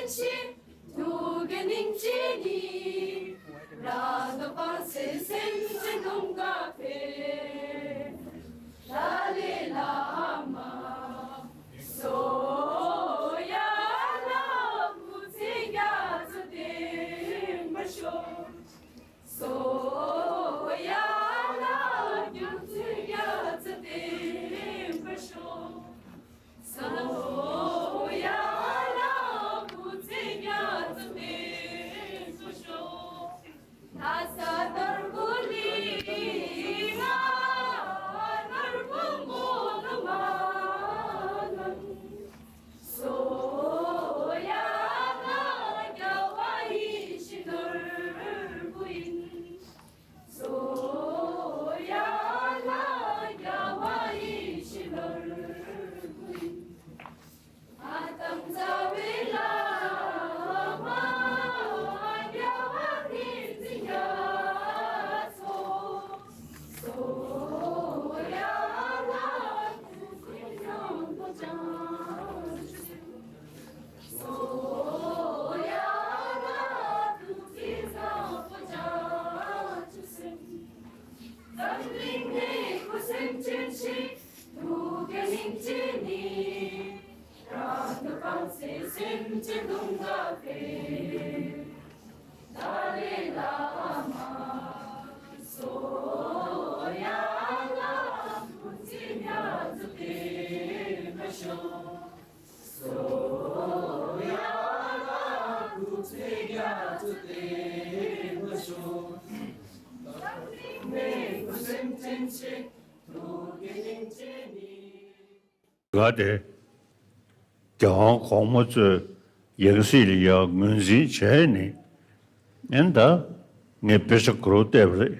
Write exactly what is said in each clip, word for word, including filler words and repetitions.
ཐུགས་ཀྱི་སྙིང་རྗེ་ནི། རང་དང་བར་ཆད་སེམས་ཅན་དུང་ག་ཕེ། ཏཱ་ལའི་བླ་མ། སོ་ཡ་ལ་སྐུ་ཚེ་རྒྱ་མཚོ་བརྟན་པར་ཤོག་སོ་ཡ་ལ་སྐུ་ཚེ་རྒྱ་མཚོ་བརྟན་པར་ཤོག་སོ་ཡ་ལ་སྐུ་ཚེ་རྒྱ་མཚོ་བརྟན་པར་ཤོག་ད་ས་ནོར་བུ་ལི་ང་ནོར་བུ་མོ་ལ་མ་ནང་སོ་ཡ་ལ་རྒྱལ་བ་ཡིད་བཞིན་ནོར་བུ་ཡིན། སོ་ཡ་ལ་རྒྱལ་བ་ཡིད་བཞིན་ནོར་བུ་ཡིན། ཨ་དམ་རྩ་བའི་བླ་མ་རྒྱལ་བ་བསྟན་འཛིན་རྒྱ་མཚོ། སོ་ཡ་ལ་ཐུགས་ཀྱི་བཟང་པོ་བྱང་ཆུབ་སེམས། སོ་ཡ་ལ་ཐུགས་ཀྱི་བཟང་པོ་བྱང་ཆུབ་སེམས། འཛམ་གླིང་ནས་སྐུ་སེམས་ཅན་ཞིག་ཐུགས་ཀྱི་སྙིང་རྗེ་ནི། རང་དུ་སྤངས་ཚེ་སེམས་ཅན་དུང་ག་ཕེ། ཏཱ་ལའི་བླ་མ། སོ་ཡ་ལ་སྐུ་ཚེ་རྒྱ་མཚོ་བརྟན་པར་ཤོག་སོ་ཡ་ལ་སྐུ་ཚེ་རྒྱ་མཚོ་བརྟན་པར་ཤོག་འཛམ་གླིང་ནས་སྐུ་སེམས་ཅན་ཞིག་ཐུགས་ཀྱི་སྙིང་རྗེ་ནི། ག་དེ། རྒྱལ་དབང་གོང་མ་ཚོའི་ཡང་སྲིད་ལ་ཡང་ངོས་འཛིན་བྱས་ནས། ཨེ་ད། ངས་དཔེ་ཆ་དགུ་རོ་བལྟས་པ་རེད།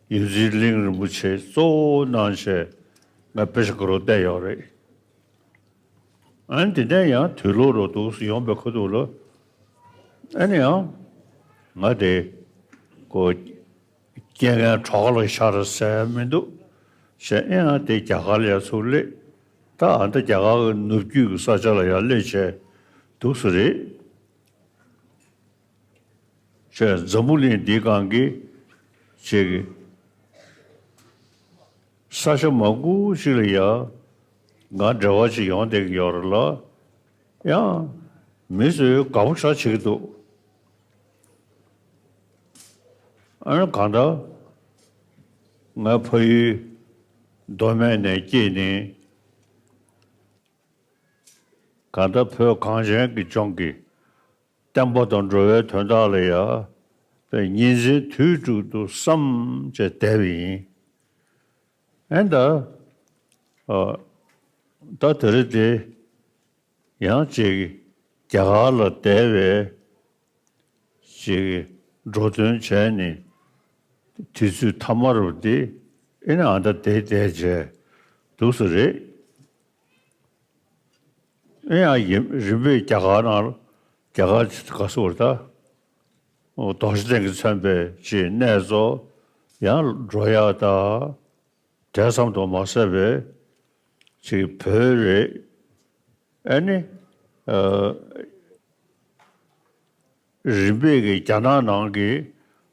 ཡབ་སྲས་གླིང་རིན་པོ་ཆེ་གཙོ་བོ་གནང་བྱས་ངས་དཔེ་ཆ་དགུ་རོ་བལྟས་ཡོད་རེད། ཨ་ནི་དེ་ནས་ཡང་དུས་ལོག་རོ་འདུག་སེ་ཡོང་པའི་ཁ་ཐུག་ལ། ཨ་ནི་ཡང་། ང་དེ། ཀོ། རྐྱེན་ངན་གྲོགས་ལ་ཤར་ཟེར་མི་འདུག་ཞེས་ཨེ་ཡང་དེ་རྒྱ་གར་ལ་ཡང་ཚུར་སླེབས། ད་ཨ་ད་རྒྱ་གར་གྱི་ནུབ་རྒྱུད་ཀྱི་ས་ཆ་ལ་ཡང་སླེབས་བྱས་འདུག་སེ་རེད། ཞེས་འཛམ་བུ་གླིང་འདིའི་སྒང་གི་ཅིག་ས་ཆ་མང་པོ་ཞིག་ལ་ཡང་ང་འབྲེལ་བ་ཅིག་ཡོང་བསྡད་ཀྱི་ཡོད་རེད་ལ། ཡང་མི་ཚོས་དགའ་པོ་ཞེ་དྲག་བྱེད་ཀྱི་འདུག་ཨ་ནི་གང་ལྟར་ང་ཕ་ཡུལ་མདོ་སྨད་ནས་སྐྱེས་ནས། གང་ལྟར་བོད་གངས་ཅན་གྱི་ལྗོངས་ཀྱི་བསྟན་པ་དང་འགྲོ་བའི་དོན་དག་ལ་ཡང་ཉིན་མཚན་དུས་དྲུག་ཏུ་བསམ་བྱས་བསྡད་པ་ཡིན། ཨེ་ད། ཨ། ད་དེ་རིང་དེ་ཡང་ཅིག་རྒྱ་གར་ལ་བསྡད་པའི་ཅིག་འགྲོ་དོན་བྱས་ནས་དུས་ཚོད་ཐ་མ་རུ་དེ་ཨེ་ནས་ཨ་ད་བསྡད་བསྡད་བྱས་འདུག་སེ་རེད། ཨེ་ཡང་ཡིན་རིམ་པས་རྒྱ་གར་ནང་རྒྱ་གར་ག་སོ་ར་ད། རྡོ་རྗེ་གདན་གྱིས་མཚོན་པའི་ཅིག་གནས་ཚོ་ཡང་འགྲོ་ཡག་དང་། དེ་ཙམ་དུ་མ་ཟད་པའི་ཅིག་བོད་རེད། ཨ་ནི། ཨ། རིམ་པས་ཀྱི་རྒྱ་ནག་ནང་གི་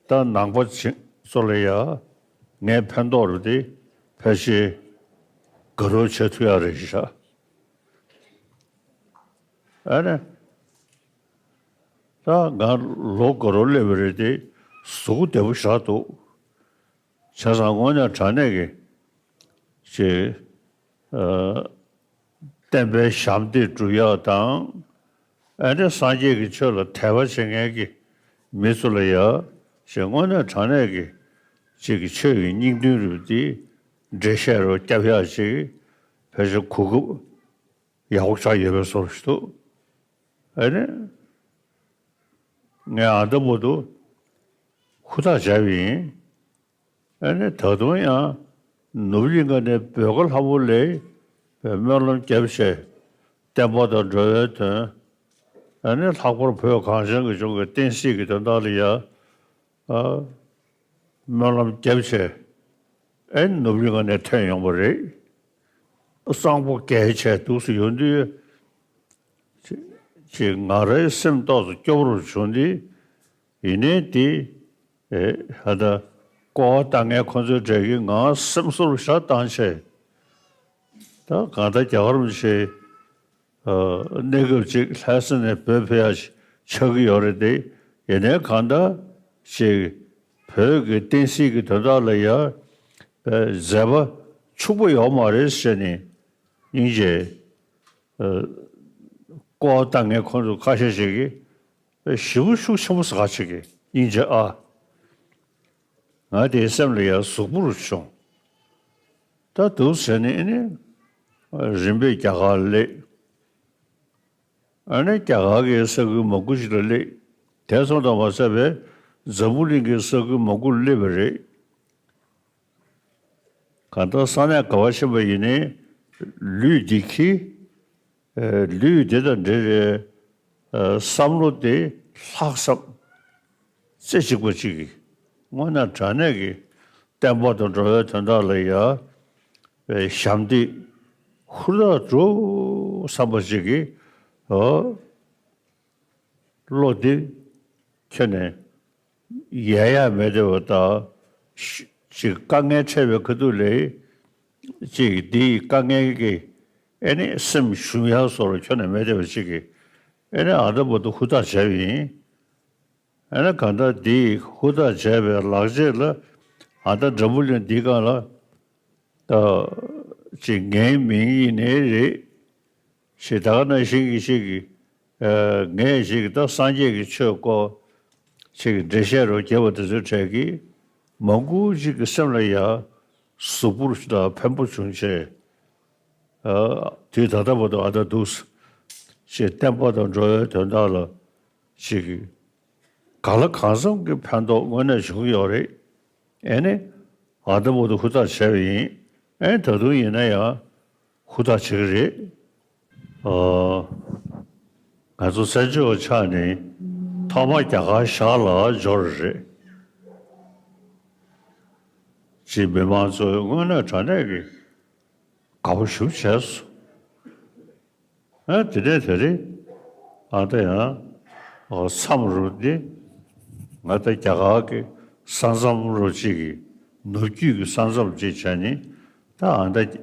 ད་ནང་པ་ཚོ་ལ་ཡ་ངས་ཕན་ཐོགས་རེད་དེ་ཕལ་ཆེར་དགའ་རབ་བྱེད་ཐུབ་ཡག་རེད་ཤག་ཨ་ནི། ད་ང་ལོ་དགའ་རབ་སླེབས་པ་རེད་དེ་གཟུགས་བདེ་པོ་ཞེ་དྲག་འདུག་བྱས་ཙང་དངོས་གནས་དྲང་གནས་ཀྱི་ཅིག་ཨ། བསྟན་པའི་ཞབས་འདེགས་སྒྲུབ་ཡག་དང་། ཨ་ནི་སངས་རྒྱས་ཀྱི་ཆོས་ལ་དད་པ་བྱེད་མཁན་གྱི་མི་ཚོ་ལ་ཡ་ཅིག་དངོས་གནས་དྲང་གནས་ཀྱི་ཅིག་གི་ཆོས་ཀྱི་སྙིང་དོན་རུ་དེ་འགྲེལ་བཤད་རུ་བརྒྱབ་ཡག་ཅིག་ཕལ་ཆེར་གོ་སྐབས་ཡག་པོ་ཆགས་ཡོད་པའི་བཟོ་ཞིག་འདུག་ཨ་ནི། ངས་ཨ་འདྲ་པོ་འདུག་ཧུར་ཐག་བྱས་པ་ཡིན། ཨ་ནི་ད་དུང་ཡང་ནུབ་གླིང་ག་ནས་བོད་ཀྱི་ལྷ་མོ་ལ་སྨོན་ལམ་བརྒྱབ་བྱས་བསྟན་པ་དང་འགྲོ་བའི་དོན། ཨ་ནི་ལྷག་པར་བོད་གངས་ཅན་གྱི་ལྗོངས་ཀྱི་བསྟན་སྲིད་ཀྱི་དོན་དག་ལ་ཡང་ཨ་སྨོན་ལམ་བརྒྱབ་བྱས་ཨ་ནི་ནུབ་གླིང་ག་ནས་ཐོན་ཡོང་བ་རེད། གཙང་པོ་གལ་ཆེ་འདུག་སེ་ཡོང་དུས། ཅིག་ང་རའི་སེམས་ཏོག་ཙམ་སྐྱོ་པོ་རུ་བྱུང་སྟེ། ཡིན་ནའི་དེ། ཨེ། ཧ་ད་ཀོ་བ་བཏང་མཁན་ཁོ་ཚོའི་གྲས་ཀྱིས་ང་སེམས་གསོ་རུ་ཞག་བཏང་བྱས། ད་གང་ལྟར་རྒྱ་གར་མི་ཆེ། ཨ། གནས་སྐབས་ཅིག་ལྷ་ས་ནས་བོད་ཕེབས་ཡ་ཆགས་ཀྱི་ཡོད་རེད་དེ། ཡིན་ནའི་གང་ལྟར་ཅིག་བོད་ཀྱི་བསྟན་སྲིད་ཀྱི་དོན་དག་ལ་ཡ། ཨ། མཛད་པ་ཕྱུག་པོ་ཡོད་མ་རེད་ཟེར་ནས། སྙིང་རྗེ། ཨ། ཀོ་བ་བཏང་མཁན་ཁོང་ཚོ་ཁ་ཤས་ཤིག་གིས་ཞེ་པོ་ཤུགས་ཆེན་པོ་ཟ་ཁ་ཅིག་གིས་སྙིང་རྗེ་ཨ། ང་དེའི་སེམས་ལ་ཡང་ཟུག་པོ་རུ་བྱུང་། ད་འདུག་ཟེར་ནས་ཨ་ནི་རིམ་པས་རྒྱ་གར་སླེབས། ཨ་ནི་རྒྱ་གར་གྱི་ས་ཁུལ་མང་པོ་ཞིག་ལ་སླེབས། དེ་ཙམ་དུ་མ་ཟད་པའི་འཛམ་བུ་གླིང་གི་ས་ཁུལ་མང་པོར་སླེབས་པ་རེད། གང་ལྟར་ས་གནས་ག་པར་ཕྱིན་པ་ཡིན་ནའི་ལུས་འདི་འཁྱེར། ཨ། ལུས་འདི་དང་འབྲེལ་བའི། ཨ། བསམ་བློ་དེ་ལྷག་བསམ་རྩེ་གཅིག་པ་གཅིག་གིས་དངོས་གནས་དྲང་གནས་ཀྱི་བསྟན་པ་དང་འགྲོ་བའི་དོན་དག་ལ་ཡ། ཨ། ཞབས་འདེགས་ཧུར་ཐག་སྒྲུབ་བསམ་པ་གཅིག་གིས། ཨོ། བློ་འདི་ཁྱོན་ནས་ཡལ་ཡ་མེད་བསྡད་པ་དང་། ཅིག་དཀའ་ངལ་འཕྲད་པའི་ཁ་ཐུག་ལ་ཅིག་འདིའི་དཀའ་ངལ་གྱི་ཨེ་ནི་སེམས་ཞུམ་ཡ་བཟོ་འདྲ་ཁྱོན་ནས་མེད་བསྡད་པ་ཅིག་གིས། ཨེ་ནི་ཨ་ད་བར་དུ་ཧུར་ཐག་བྱས་པ་ཡིན། ཨེ་ནི་གང་ལྟར་འདིའི་ཧུར་ཐག་བྱས་པའི་ལག་རྗེས་ལ། ཨ་ད་འཛམ་བུ་གླིང་འདིའི་སྒང་ལ། ད་ཅིག་ངའི་མིང་ཡིན་ནའི་རེད། ཞེས་ད་ག་ནང་བཞིན་གྱི་ཞིག་གིས། ཨ། ངས་ཞིག་ད་སངས་རྒྱས་ཀྱི་ཆོས་སྐོར་ཞིག་གི་འགྲེལ་བཤད་རོ་རྒྱབ་པ་དེ་ཚོའི་གྲས་ཀྱིས་མང་པོ་ཞིག་གི་སེམས་ལ་ཡ་ཟུག་པོ་དང་ཕན་པོ་བྱུང་བྱས། ཨ། དུས་ད་ལྟ་བར་དུ་ཨ་ད་འདུག་ཞེས་བསྟན་པ་དང་འགྲོ་བའི་དོན་དག་ལ་ཞིག་གི་གང་ལ་གང་འཚམ་གྱི་ཕན་ཐོགས་དངོས་གནས་བྱུང་གི་ཡོད་རེད། ཨེ་ནི་ཨ་ད་བར་དུ་ཧུར་ཐག་བྱས་པ་ཡིན། ཨེ་ད་དུང་ཡིན་ན་ཡང་ཧུར་ཐག་བྱེད་ཀྱི་རེད། ཨ། ང་ཚོ་བཙན་བྱོལ་བ་ཆགས་ནས་ཐོག་མ་རྒྱ་གར་ཤར་ལ་འབྱོར་རེད། ཅེས་མི་མང་ཚོས་དངོས་གནས་དྲང་གནས་ཀྱི་དགའ་པོ་ཞེ་པོ་བྱས་སོང་། ཨ། དེ་ནས་དེ་རིང་ཨ་ད་ཡང་། ཨོ། མཚམས་རུ་འདི་ང་ད་རྒྱ་གར་གྱི་ས་མཚམས་རུ་གཅིག་གི་ནུབ་རྒྱུད་ཀྱི་ས་མཚམས་གཅིག་བྱས་ནས། ད་ཨ་ད་རྒྱ་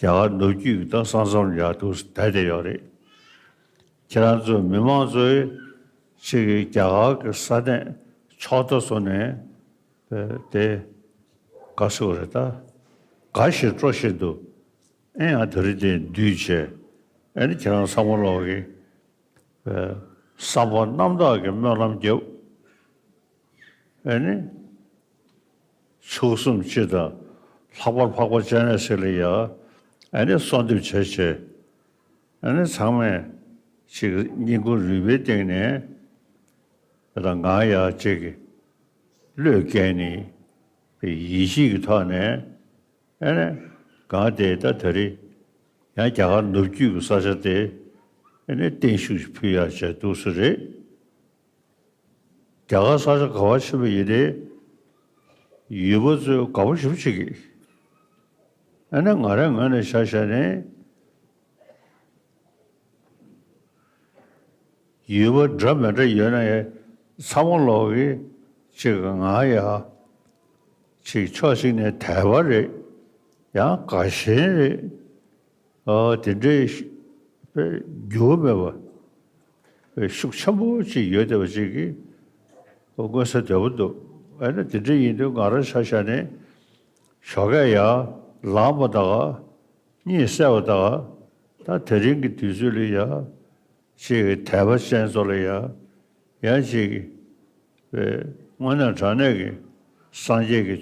གར་ནུབ་རྒྱུད་ཀྱི་ད་ས་མཚམས་ཡར་འདུག་བསྡད་བསྡད་ཡོད་རེད། ཁྱེད་རང་ཚོ་མི་མང་ཚོས་ཅིག་གིས་རྒྱ་གར་གྱི་ས་གནས་ཕྱོགས་མཐའ་སོ་ནས་དེ་དགའ་ཤོས་རེད། ད་དགའ་བཞིན་སྤྲོ་བཞིན་དུ། ཨེ་ཡང་དེ་རིང་དེ་འདུས་བྱས། ཨེ་ནི་ཁྱེད་རང་ཚང་མ་ལོག་གི་བསམ་པ་རྣམ་དག་གི་སྨོན་ལམ་རྒྱབ། ཨེ་ནི་ཕྱུགས་གསུམ་སྤྱི་དང་ལྷག་པར་འཕགས་པ་སྤྱན་རས་གཟིགས་ལ་ཡ། ཨེ་ནི་གསོལ་འདེབས་བྱས་བྱས། ཨེ་ནི་ཚང་མས་ཅིག་སྙིང་ཁུང་རུས་པའི་གཏིང་ནས། ད་ང་ཡ་ཅིག་བློས་བཀལ་ནས་ཡིད་ཆེས་ཀྱི་ཐོག་ནས། ཨེ་ནི་གང་དེ་ད་དེ་རིང་ཡང་རྒྱ་གར་ནུབ་རྒྱུད་ཀྱི་ས་ཆ་དེ་ཨེ་ནི་བརྟན་བཞུགས་ཕུལ་ཡག་བྱས་འདུག་སེ་རེད། རྒྱ་གར་ས་ཆ་ག་པར་ཕྱིན་པ་ཡིན་ནའི་ཡུལ་པ་ཚོས་དགའ་པོ་ཞེ་པོ་བྱེད་ཀྱི། ཨེ་ནི་ང་རའི་ངོས་ནས་ཆ་བཞག་ནས། ཡུལ་པ་འདྲ་མི་འདྲ་ཡོད་ན་ཡང་ཚང་མ་ལོག་གིས་ཅིག་ང་ཡ་ཅིག་ཕྱོགས་གཅིག་ནས་དད་པ་རེད། ཡང་དགའ་ཞེན་རེད། ཨ། དེ་འདྲའི་ཤུ་དཔེ་འགྱུར་བ་མེད་པ་དཔེ་ཤུགས་ཆེན་པོ་ཅིག་ཡོད་བསྡད་པ་ཅིག་གིས་མངོན་གསལ་དོད་པོ་འདུག་ཨ་ནི་དེ་འདྲ་ཡིན་དུས་ང་རང་ཆ་བཞག་ནས་ཞོགས་ཀས་ཡར་ལངས་པ་དང་གཉིད་སད་པ་དང་། ད་དེ་རིང་གི་དུས་ཚོད་ལ་ཡ། ཅིག་དད་པ་ཅན་ཚོ་ལ་ཡ། ཡང་ཅིག་དངོས་གནས་དྲང་གནས་ཀྱི་སངས་རྒྱས་ཀྱི་